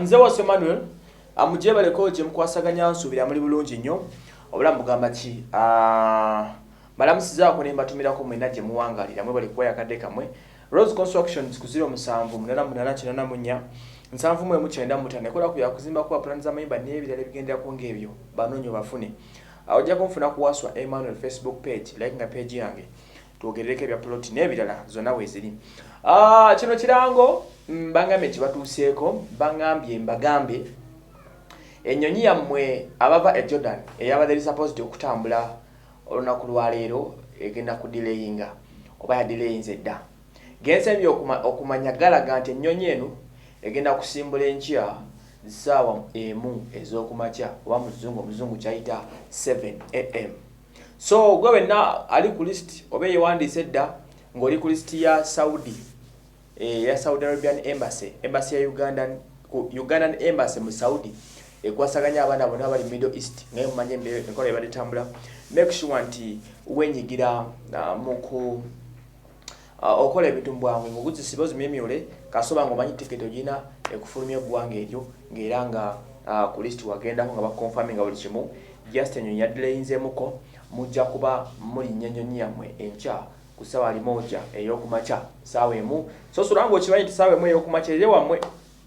Nze Wasswa Emmanuel mugyebaleko gye mukwasaganya. Nsuubira muli bulungi nnyo. Obulamu bugamba ki? Mbalamusizaako ne mbatumirako mwenna gye muwangalira. Mwebale kuwa yakadde kammwe. Rose Constructions ku 0788 84 71 95 ekola ku yakuzimba, kuba pulani z'amayumba n'ebirala ebigenderako ng'ebyo. Banoonyi bafune. Ojja kunfuna ku Wasswa Emmanuel Facebook page, like nga page yange, twogerereko ebya plot n'ebirala zonna weeziri. Kino kirango bangambye kibatuuseeko, bangambye mbagambe ennyonyi yammwe abava e Jordan eyabadde eri supposed okutambula olunaku lwaleero egenda ku delayinga oba yadelayinze dda. Gensembye okumanya galaga nti ennyonyi eno egenda kusimbula enkya 1:00 ez'okumakya, oba muzungu omuzungu kyayita 7 a.m. So gwe wenna ali ku list oba eyewandiisa edda ng'oli ku list ya Saudi, ya Saudi Arabian Embassy, embassy ya Ugandan, ku Ugandan Embassy mu Saudi ekwasaganya abaana bonna abali Middle East, ngaye mumanye enkola ebadde etambula, make sure nti wenyigira mu ku okola ebintu mu bwangu ng'oguzisiba ozimyemyule kasoba ng'omanyi tiketi ogina ekufulumya eggwanga eryo, ng'era nga ku list wagendako nga baconfirminga buli kimu. Just ennyonyi yadelayinzeemuko, mujja kuba mulinnya ennyonyi yammwe enkya ku ssaawa 1 ey'okumakya, 1:00. So sula ng'okimanyi nti 1:00 ey'okumakya eri wammwe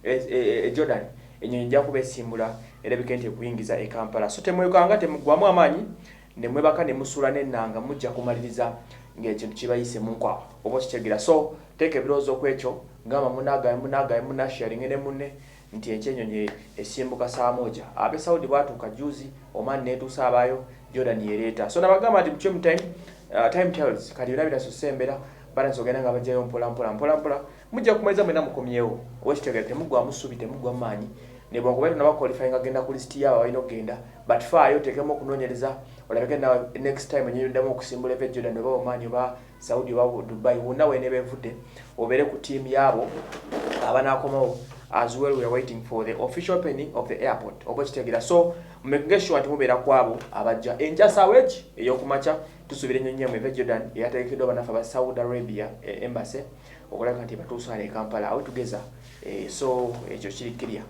e Jordan ennyonyi ejja kuba esimbula erabike nti ekuyingiza e Kampala. So temwekanga, temuggwamu amaanyi ne mwebaka ne musuula n'ennanga, mujja kumaliriza ng'ekintu kibayise mu nkwawa, oba okitegeera. So teeka ebirowoozo ku ekyo, gamba munagaye munagaye munasharinge ne munne nti enkya ennyonyi esimbuka 1:00. Abe Saudi bwatuuka juzi, Oman neetuusa abaayo, Jordan yereeta. So nabagamba nti mukyemu time, time tells. Kati byonna binasosembera balance ogenda nga bajjayo mpola mpola mpola mpola, mujja kumaliza mwena mukomyewo, oba okitegeera. Temuggwamu ssubi, temuggwamu maanyi nebwankuba tonaba qualifying agenda ku list yaabo balina okugenda, but faayo oteekemu okunoonyereza olabike nawe next time enyonyi oddamu okusimbula eva e Jordan oba Oman oba Saudi oba Dubai, wonna weneeba evudde, obeere ku team yaabo abanaakomawo. As well, we are waiting for the official opening of the airport, oba okitegeera. So making sure nti mubeera ku abo abajja enkya saawa egi ey'okumakya. Tusuubira ennyonyi yammwe eva e Jordan eyategekeddwa bannaffe aba Saudi Arabia Embassy okulabika nti batuusa wano e Kampala awe tugeza. So ekyo kiri clear.